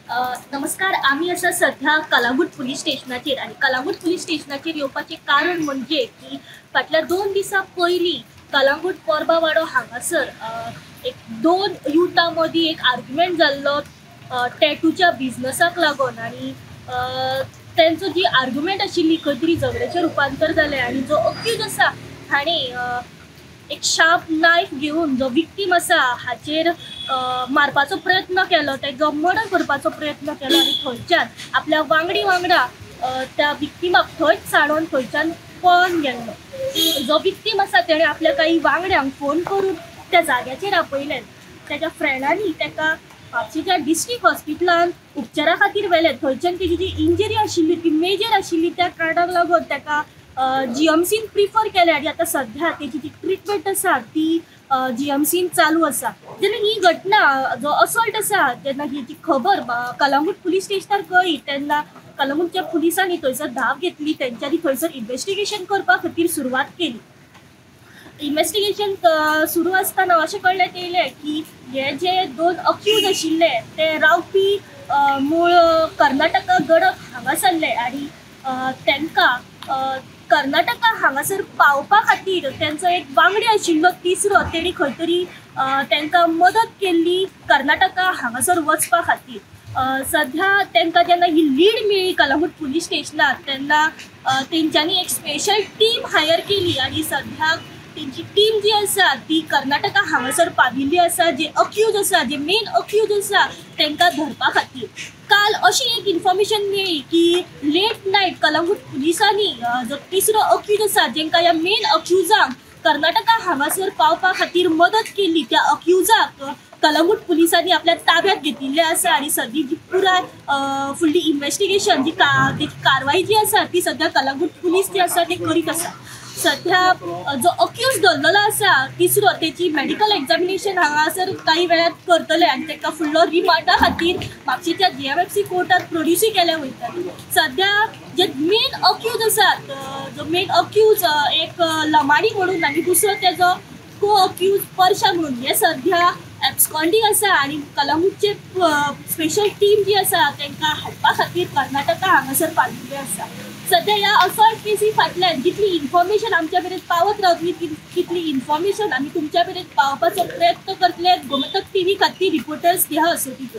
नमस्कार, आमी आसा सध्या कलांगूट पुलीस स्टेशनाचेर आनी कलांगूट पुलीस स्टेशनाचेर येवपाचें कारण म्हणजे की फाटल्या 2 दिसां पयलीं कलांगूट पोरबावाडो हांगासर एक 2 युथा मदीं एक आर्ग्युमेंट जाल्लो टॅटूच्या बिजनसाक लागून आनी तेंचो जी आर्ग्युमेंट आशिल्ली खंय तरी झगड्याचें रुपांतर जालें आनी जो अक्यूज आसा हाणें एक शार्प नायफ घेवन जो विक्टीम आसा हाचेर मारपाचो प्रयत्न केलो, तेजो मर्डर करपाचो प्रयत्न केलो आनी थंयच्यान आपल्या वांगडी वांगडा त्या विक्टिमाक थंयच साणोन थंयच्यान पळोन गेल्लो. जो विक्टीम आसा तेणें आपल्या काही वांगड्यांक फोन करून त्या जाग्याचेर आपयलें. तेज्या फ्रेंडांनी तेका म्हापशेच्या डिस्ट्रिक्ट हॉस्पिटलान उपचारा खातीर व्हेलें. थंयच्यान तेजी जी इंजरी आशिल्ली ती मेजर आशिल्ली, त्या कारणाक लागून तेका जीएमसीन प्रिफर केलें आनी आतां सध्या तेजी जी ट्रिटमेंट आसा ती जीएमसीन चालू आसा. जेन्ना ही घटना जो असॉल्ट आसा जेन्ना ही जी खबर कलांगूट पुलीस स्टेशनार कळ्ळी तेन्ना कलांगूटच्या पुलिसांनी थंयसर धांव घेतली. तेंच्यांनी थंयसर इन्वेस्टिगेशन करपा खातीर सुरवात केली. इन्वेस्टिगेशन सुरू आसतना अशें कळ्ळें येयलें की हे जे 2 अक्यूज आशिल्ले ते रावपी मूळ कर्नाटका गडक हांगासरले आनी तांकां कर्नाटका हांगासर पावपा खातीर तेंचो एक वांगडी आशिल्लो तिसरो, तेणी खंय तरी तांकां मदत केल्ली कर्नाटका हांगासर वचपा खातीर. सध्या तांकां जेन्ना ही लीड मेळ्ळी कलांगूट पुलीस स्टेशनार तेन्ना तेंच्यांनी एक स्पेशल टीम हायर केली आनी सध्या तेंची टीम जी आसा ती कर्नाटका हांगासर पाविल्ली आसा. जे अक्यूज आसा, जे मेन अक्यूज आसा तांकां धरपा खातीर. काल अशी एक इन्फॉर्मेशन मेळ्ळी की लेट नायट कलांगूट पुलिसांनी जो तिसरो अक्यूज आसा जेंकां ह्या मेन अक्युजांक कर्नाटका हांगासर पावपा खातीर मदत केल्ली त्या अक्युजाक कलांगूट पुलिसांनी आपल्या ताब्यात घेतिल्लें आसा आनी सद्या जी पुराय फुडली इन्वेस्टिगेशन जी तेजी कारवाय जी आसा ती सद्या कलांगूट पुलीस जी आसा ते करीत आसा. सध्या जो अक्यूज धरलेलो आसा तिसरो तेची मेडिकल एग्जामिनेशन हांगासर काही वेळार करतले आनी ताका फुडलो रिमांडा खातीर म्हापशेच्या जीएमएफसी कोर्टात प्रोड्यूसूय केले वयतले. सध्या जे मेन अक्यूज आसात जो मेन अक्यूज एक लमाणी म्हणून आनी दुसरो तेजो को अक्यूज परशा म्हणून हे सध्या एब्सकॉन्डींग आसा आनी कलांगूटचे स्पेशल टीम जी आसा तांकां हाडपा खातीर कर्नाटका हांगासर पाविल्ले आसा. सध्या ह्या असॉल्ट केसी फाटल्यान जितली इन्फॉर्मेशन आमच्या मेरेन पावत रावतली तितली इन्फॉर्मेशन आमी तुमच्या मेरेन पावपाचो प्रयत्न करतले. गोमंतक टीव्ही खातीर रिपोर्टर स्नेहा असोटीकर.